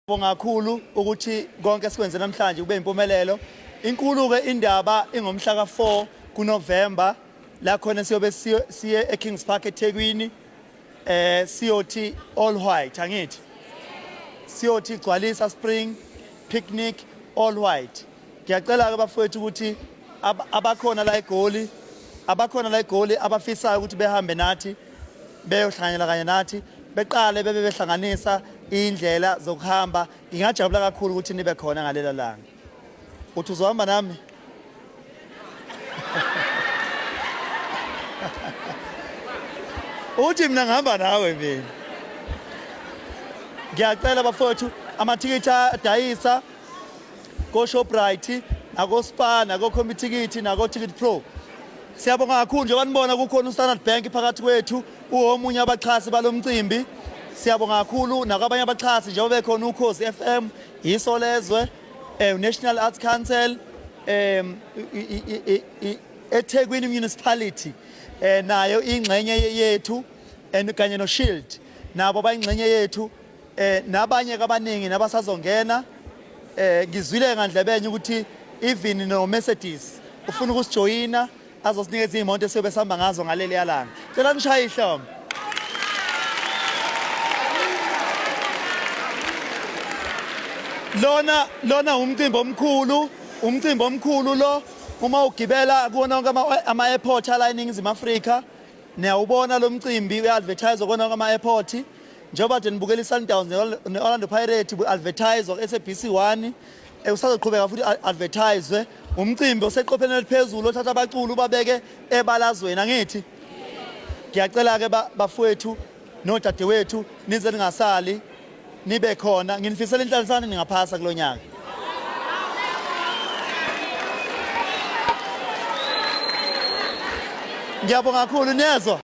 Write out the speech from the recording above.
Siyabonga kakhulu ukuthi konke esikwenze namhlanje kube impumelelo. Inkulu-ke indaba ingomhla ka-4 kuNovemba la khona siyobe siye eKings Park eThekwini siyothi all white angithi siyothi gcwalisa spring picnic all white. Ngiyacela ke bafowethu ukuthi abakhona la eGoli abakhona la eGoli abafisayo ukuthi behambe nathi beyohlanganyela kanye nathi beqale bebe behlanganisa indlela zokuhamba. Ngingajabula kakhulu ukuthi nibe khona ngalela langa. Uthi uzohamba nami? Uthi mina ngihamba nawe mina. Ngiyacela bafowethu amathikithi adayisa ko-Shoprite nako-Spar nako-Computicket nako-Ticket Pro. Siyabonga kakhulu njengoba nibona kukhona uStandard Bank phakathi kwethu uwomunye abaxhasi balomcimbi. Siyabonga kakhulu nakwabanye abaxhasi njengoba bekhona uKhozi FM, Isolezwe, National Arts Council, eThekwini Municipality nayo ingxenye yethu and kanye noShield nabo bayingxenye yethu nabanye kabaningi nabasazongena. Ngizwile ngandlebenye ukuthi even no Mercedes ufuna ukusijoyina azosinikeza iy'moto esiyobe sihamba ngazo ngaleli yalanga. Cela nishaye ihlombe. Lona umcimbi omkhulu, umcimbi omkhulu lo uma ugibela kuwona wonke ama-airport ala eNingizimu Afrika. Niyawubona lo mcimbi uya-advertise kuwona wonke ama-airport. Njengoba kade nibukela i-Sundowns ne-Orlando Pirates bu-advertise ku-SABC 1, usazoqhubeka futhi advertise. Umcimbi oseqophelweni eliphezulu othatha abaculi ubabeke ebalazweni angithi. Ngiyacela-ke bafowethu nodadewethu nize ningasali nibe khona. Nginifisela inhlalisano ningaphasa kulo nyaka. Ngiyabonga kakhulu niyezwa.